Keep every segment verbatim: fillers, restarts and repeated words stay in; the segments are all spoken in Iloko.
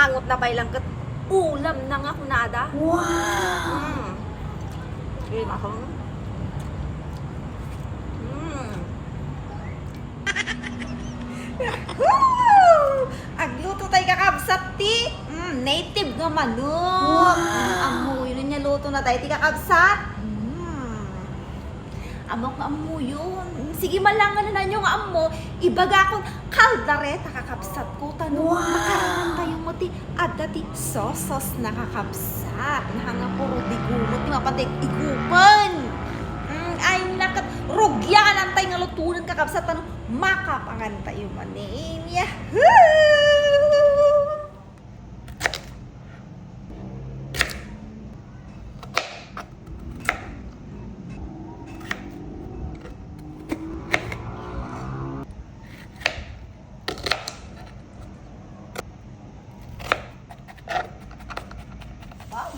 Ngut na pay lang ket ulam na nga kunada. Wow! Mm. Sige, masong. Mm. Woo! Agluto tay kakabsat ti, mm, native nga manok. Wow! Mm, ammoyo nga luto na tay ti kakabsat. Mm. Ammok nga ammoyon. Sige, malangan na nanyo nga ammo, ibagakon kaldareta, kakabsat ko, tano. Wow! Makarangan tayo mo ti adda ti sauce na, kakabsat. Nahanga puro digunot ti mapatay igupen. Mm, ay, nakat, rugyanan tay nga lutunan, kakabsat, tano makapangan tayo manen. Yahoo!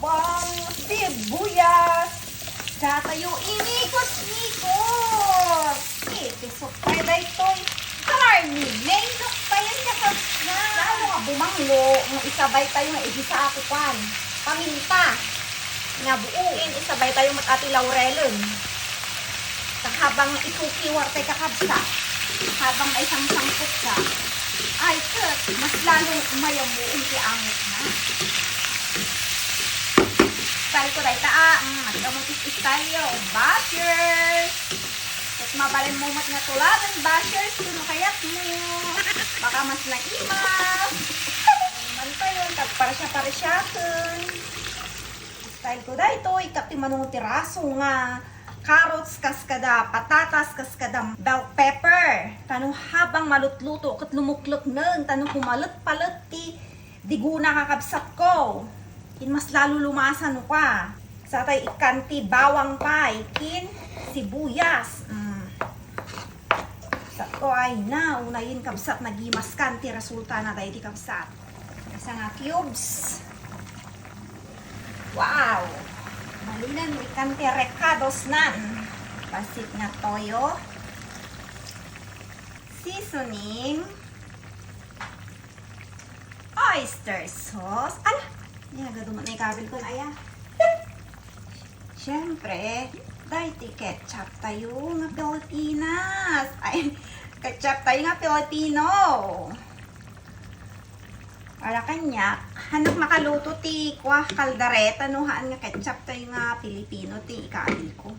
Bawang, sibuyas. Datayo inikos-ikos. Ipisok tayo daytoy. Karne, main cook tayo niya, kabsat. Lalo nga bumanglo, nga isabay tayo nga igisa ako kwan. Paminta. Nga buo. Ken isabay tayo met ati laurelen. Ta habang ikukiwar tay kakabsat, habang maisangsangkot ka, ay, ket, mas lalong mayamuon ti angot na. Style ko dayta, ah, mm, agkamot ti style yo, bashers. Ket mabalin mo met nga tuladen, bashers, kuno kayat mo. Baka mas naimas. Man pa yun, tagparsya-parsyaken. Style ko daytoy, ket ti manong ti raso nga carrots, kas kada patatas, kas kada bell pepper. Tano habang malutluto ket lumuklekneng, tano kumalet-palet ti diguna, kakabsat ko. Ken mas lalo lumasa no ka. Satay ikkan ti bawang pay, ken sibuyas. Mm. Kabsat ko, ay na, unayen, kabsat, nagimaskan ti resulta na daydi, kabsat. Asa nga cubes? Wow! Malinen ikkan ti rekados nan. Bassit nga toyo. Seasoning. Oyster sauce. Ala! Nagadu met ni kabil ko, aya. Siyempre, daytoy ketchup tayo nga Pilipinas. Ay, ketchup tayo nga Pilipino. Para kaniak, haannak makaluto ti kua, kaldareta no haan nga ketchup tayo nga Pilipino ti ikabil ko.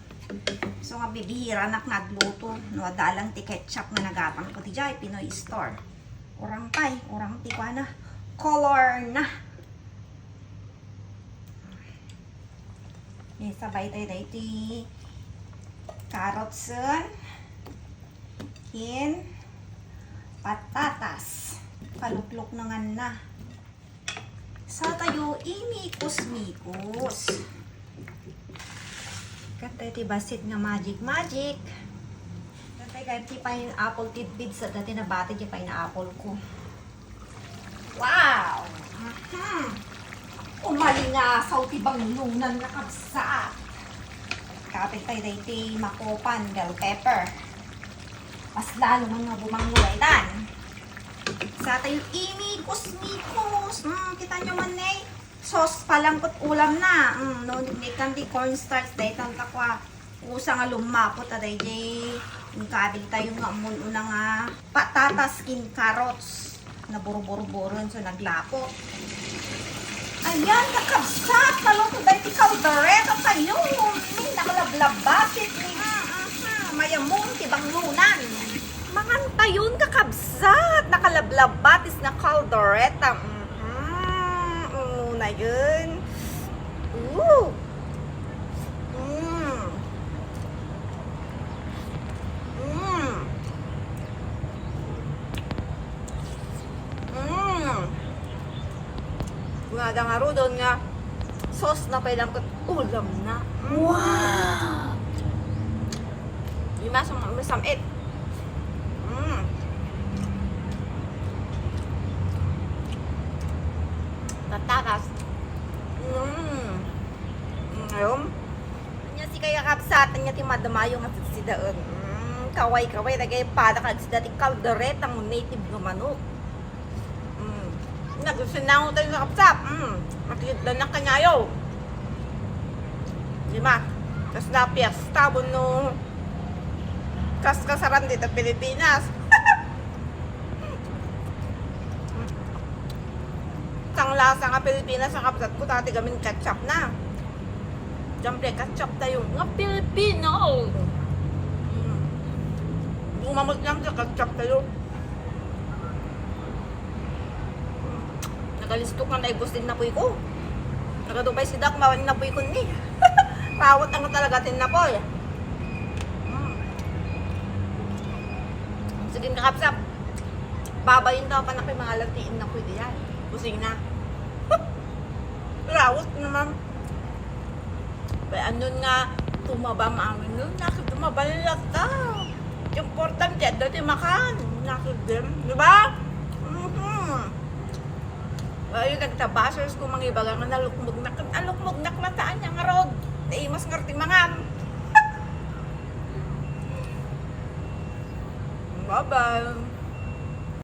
So nga bibihiranak nga agluto no adda lang ti ketchup nga nagatang ko ti jay Pinoy Store. Urang pay, urang ti kuana, color na. Isabay tayo daytoy carrotsen ken patatas. Palukluknengan na. Sa tayo, imikos-mikos. Ket daytoy bassit nga magic, magic. Ket daytoy pineapple tidbits, sa daytoy nabati ti pineapple ko. Wow! Mhm. Umalingasaw ti banglunan nga kabsat. Kabil tayo daytoy makopan, bell pepper. Mas lalo man nga bumanglo daytan. Sa tayo imikos-mikos. Mm, kita nyo man, eh. Sauce pa lang ket ulam na. Mm, no, ni kan di cornstarch daytan ta kua. Usa nga lumapot a dayjay. Inkabil tayo nga ammon una nga patatas ken carrots. Naburburburon so naglapot. Ayan, kakabsat, naluto daytoy kaldereta tayo. Ni, nakalablabas it ni. Mm, mm, mm. Mayamuon ti banglunan. Mangan tayon, kakabsat, nakalablabas nga kaldereta. Mhm. Umunayen. Ooh. Mm. Mm. Mm. Kunada ngaruden nga sauce na pay lang ket ulam na. Mm. Wow! Di masam-, masam-it. Mm. Patatas. Mm. Mm, ayun. Ania si kaya kabsatan nga ti madamayo nga siksidaen. Mm, kaway-kaway, dagay pada kagsida ti kaldereta nga native nga manok. Mm. Nagsinango tayo sa kapsap. Mm. Makikita na kanyayo. Di ba? Kasla piyesta, wenno kaskasaran dita Pilipinas. Sang lasa nga Pilipinas ang kapsat ko, dati gamin ketchup na. Siyempre, ketchup tayo nga Pilipino. Mm. Gumamot lang sa ketchup tayo. Nagalistok nga naibus ti napoy ko. Nagadubay sida, kumawan ti napoy ko ni. Rawot ang talaga ti napoy. Mm. Sige, kakapsap. Babayin daw pa na kay mga latiin na pwede yan. Kusina. Rawot naman. Kaya anon nga tumaba maamin nun, nakit tumaba lang ta. Importante, adda ti makan. Nakit din. Di ba? Mhm. Ayun, nagtabasers ko mangibaga nga nalukmognak. Alukmognak na taan niya nga rod. Naimas nga ti mangan. Bye-bye.